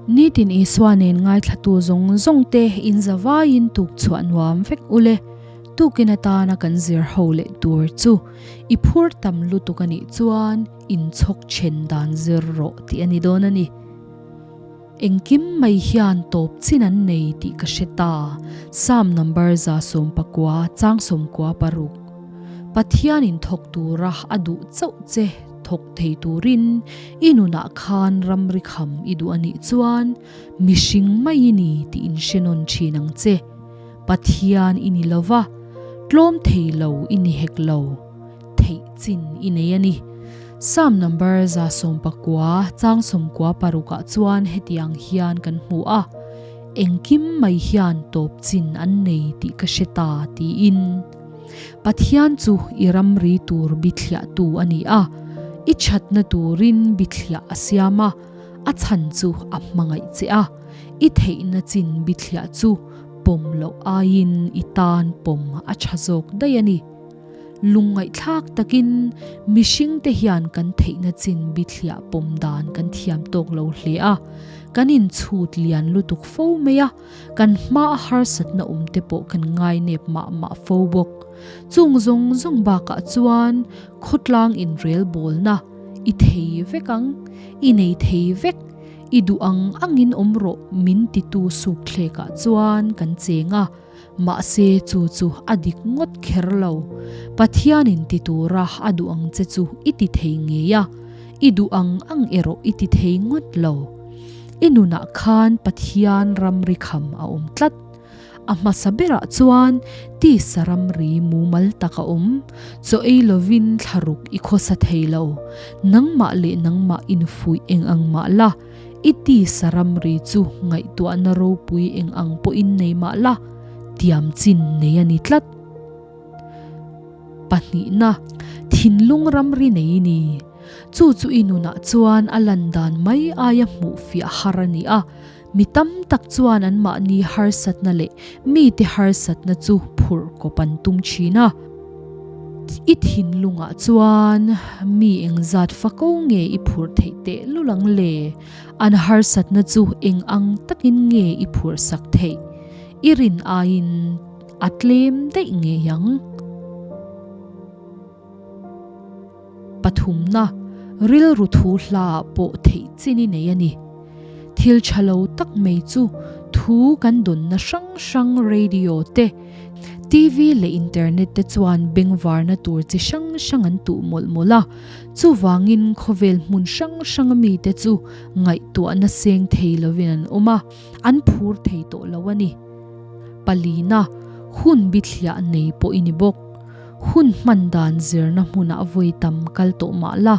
Nitin Isua nen ngaithlatu zawng zawng te in zavaiin tuk chhuah nuam vek ule. Tukin atana kan zir ho leh tur chu i phur tam lutuk a nih chuan inchhawk then dan zir rawh tih a ni dawn a ni. Engkim mai hian tawp chin an nei tih ka hre ta, Psalm number 119 chang 16. Pathianin thawk tura a duh chauh che thawk thei turin i nunah khan ramri kham i duh a nih chuan mihring mai i ni tih in hre nawn thin ang che. Pathian i ni lova, tlawm thei lo i ni hek lo. Theih chin i nei a ni. Psalm number 119 chang 16 ah chuan hetiang hian kan hmu a, Engkim mai hian tawp chin an nei tih ka hre ta tiin. Pathian chu i ramri tur bithliahtu a ni a, i thatna turin bithliah a siam a, a chhan chu a hmangaih che a, i theihna chin bithliah chu pawm loh aiin i tan pawm a tha zawk daih a ni. Lungngaihthlak takin mihringte hian kan theihna chin bithliah pawm dan kan thiam tawk lo hle a, kan inchhut lian lutuk fo mai a, kan hmaa harsatna awm te pawh kan ngainep mah mah fo bawk. Chung zawng zawng bakah chuan khawtlang inrelbawlna i thei vek ang, i nei thei vek, i duh ang angin awm rawh min titu sukthlekah chuan kan cheng a, Mahse chu chu a dik ngawt kher lo. Pathianin ti tura a duh ang che chu i ti thei ngei a, i duh ang ang erawh i ti thei ngawt lo. I nunah khan Pathian ramri kham a awm tlat. A hmasa berah chuan tisa ramri mumal tak a awm. Chaw ei lovin thlaruk i khawsa thei lo. Nangmah leh nangmah infuih eng ang mah la. I tisa ramri chu ngaihtuahna ropui eng ang pawhin nei mah la, tiam chin nei a ni tlat. Pahnihna, thinlung ramri nei i ni. Chu chu i nunah chuan a lan dan mai aia hmuh fiah har a ni a. Mi tam tak chuan anmahni harsatna leh mite harsatna chu phurh kawp an tum thin a. I thinlungah chuan mi engzat fako nge i phurh theih teh lul ang le? An harsatna chu eng ang takin nge i phurh sak theih? I rin aiin a tlem daih ngei ang. Pathumna, rilru thu hlaah pawh theih chin i nei a ni. Thil tha lo tak mai chu thu kan dawnna hrang hrang radio te, TV leh internet te chuan bengvarna tur chi hrang hrang an tuh mawlh mawlh a. Chuvangin khawvel hmun hrang hranga mite chu ngaihtuahna seng thei lovin an awm a, an phur thei tawh lo a ni. Palina, hun bithliah nei pawh i ni bawk. Hun hman dan zirna hmunah vawi tam kal tawh mah la,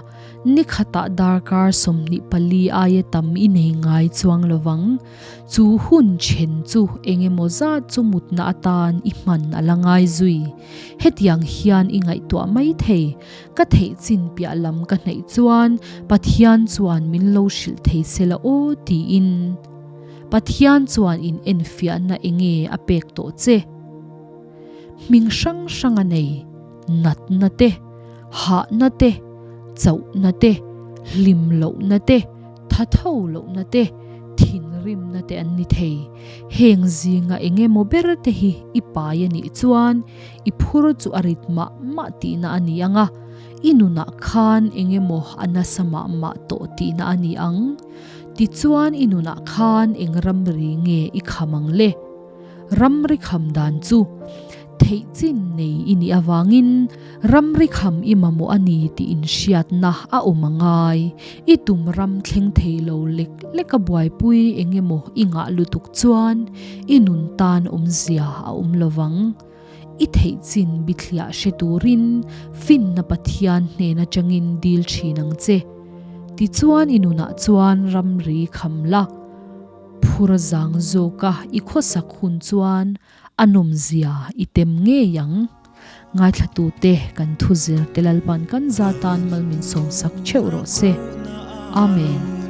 ni khatah darkar 24 aia tam i nei ngai chuang lo vang. Chu hun then chu eng emaw zat chu mutna atan i hman a la ngai zui. Hetiang hian i ngaihtuah mai thei, ka theih chin piah lam ka hnaih chuan Pathian chuan min lo hrilh thei se la aw tiin. Pathian chuan in enfiahna enge a pek tawh che? Hming hrang hrang a nei, natna te, hahna te, chauhna te, hlim lohna te, thatho lohna te, thinrimna te an ni thei. Heng zinga eng emaw ber te hi i pai a nih chuan i phur chu a rit mah mah tihna a ni ang a, i nunah khan eng emaw a nasa mah mah tawh tihna a ni ang. Tichuan i nunah khan eng ramri nge i kham ang le? Ramri kham dan chu theih chin nei i nih avangin ramri kham i mamawh a ni tih inhriatna a awm a ngai. I tum ram thleng thei lo lek lek a buaipui eng emaw i ngah lutuk chuan i nun tan awmzia a awm lo vang. I theih chin bithliah hre turin finna Pathian hnen atangin dil thin ang che. Tichuan i nunah chuan ramri kham la. Phur zang zawka i khawsak hun chuan a nawmzia i tem ngei ang. Ngaithlatute kan thuzir te Lalpan kan za tan mal min sawmsak theuh rawh se. Amen.